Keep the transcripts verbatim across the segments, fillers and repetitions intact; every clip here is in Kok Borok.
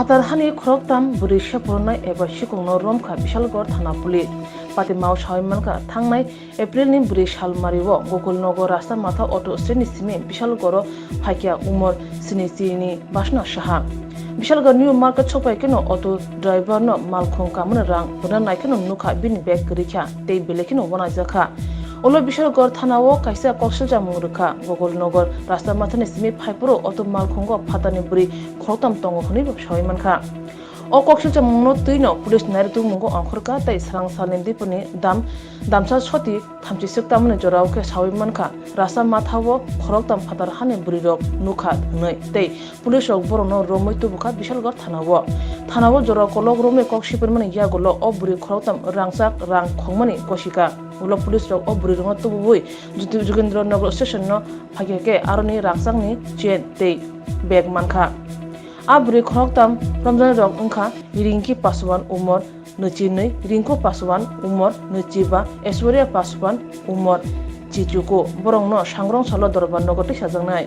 Phatar hani khoroktham bwrwi sephornai eba sikungno romkha Bishalgarh thana police. Patimao sawi mankha, thangnai April ni bwrwi salmario Gokulnagar rasta matha auto stand ni simi Bishalgarh o phaikha umor sini chini Basna Saha. Bishalgarh New Market sokphai kheno auto driver no malkhung kamani rang rwna naikheno nukha bini bag kwrwikha tei belai kheno uanajakha. Ulo Bishalgarh thana o kaisa koksilchamung rwkha. Gokulnagar rasta mathani simi phaiphuru auto malkhungo phatarni bwrwi khoroktham tongo hwnwibo sawi mankha. O koksilchamungno twino police nairwtwkmungo ongkhorkha tei swrang salni dipuni dam damsa soti thamchiswk tamani jorao khe sawi mankha, rasta mathao khoroktham phatar hani bwrwirok nukha hwnwi tei police rok borokno romwi tubukha Bishalgarh thanao. Thanao jora kolok romwi kok sipirmani yagulo o bwrwi khoroktham rangchak rang khongmani gosikha. Ulo police rok o bwrwirokno tubui Jugendra Nagar station no phaikha khe aroni rangchakni chain tei bag mankha. A bwrwi khoroktham romjaknairok wngkha Rinki Paswan, umor nwichi nwi, Rinku Paswan, umor nwichi ba, Aishwarya Paswan, umor chichuku. Borokno Sangrong Salo Dorbar Nagar tei sajaknai.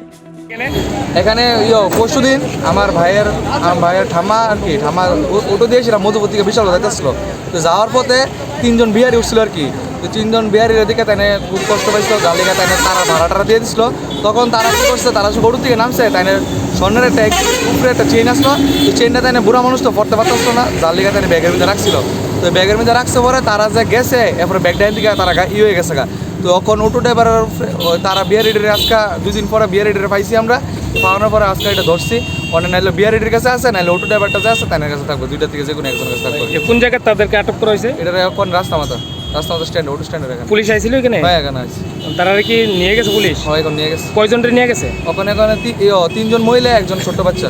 এখানে ইয়ো পরশুদিন আমার ভাইয়ের আমার ভাইয়ের ঠাম্মা আর কি ঠাম্মা অ- অটো দিয়ে সেটা মধুপুর থেকে বিশাল যাইতেছিল। তো যাওয়ার পথে তিনজন বিহারি উঠছিল আর কি। তো তিনজন বিহারির ওদিকে তাই খুব কষ্ট পাইছিল, গালিগা তাই তারা ভাড়া টাড়া দিয়ে দিছিল। তখন তারা কি করছে, তারা সব অটো থেকে নামছে, তাই স্বর্ণের একটা এক- উপরে একটা চেইন আসলো। তো চেইনটা তাই বুড়া মানুষ তো পড়তে পারতেছিল না, যার লিগে তাই ব্যাগের মধ্যে রাখছিল। তো ব্যাগের মধ্যে রাখছে পরে তারা যে গেছে, এরপরে ব্যাগটা দিকে তারা গা- ই হয়ে গেছে গা। তো এখন অটো ড্রাইভারের উপরে- ওই তারা বিহারিটির আজকে দুই দিন পরে বিহারিটির পাইছি আমরা। পাওয়ানোর পরে আজকে এটা ধরছি। মানে নাইলে বিহারিটির কাছে আছে, নাইলে অটো ড্রাইভারটা যে আছে, তার কাছে থাকবে। দুইটা থেকে যে কোনো একজনের কাছে থাকবে। এ কোন জায়গায় তাদেরকে আটক করা হয়েছে? এটা এখন রাস্তা মাথা, রাস্তা মাথা স্ট্যান্ড, অটো স্ট্যান্ডের এখানে। পুলিশ আইছিল এখানে? হ্যাঁ, এখানে আছে। তারা কি নিয়ে গেছে পুলিশ? হ্যাঁ, এখন নিয়ে গেছে। কয়জনরে নিয়ে গেছে? ওখানে ওখানে তি- ইয়ো, তিনজন মহিলা, একজন ছোট বাচ্চা।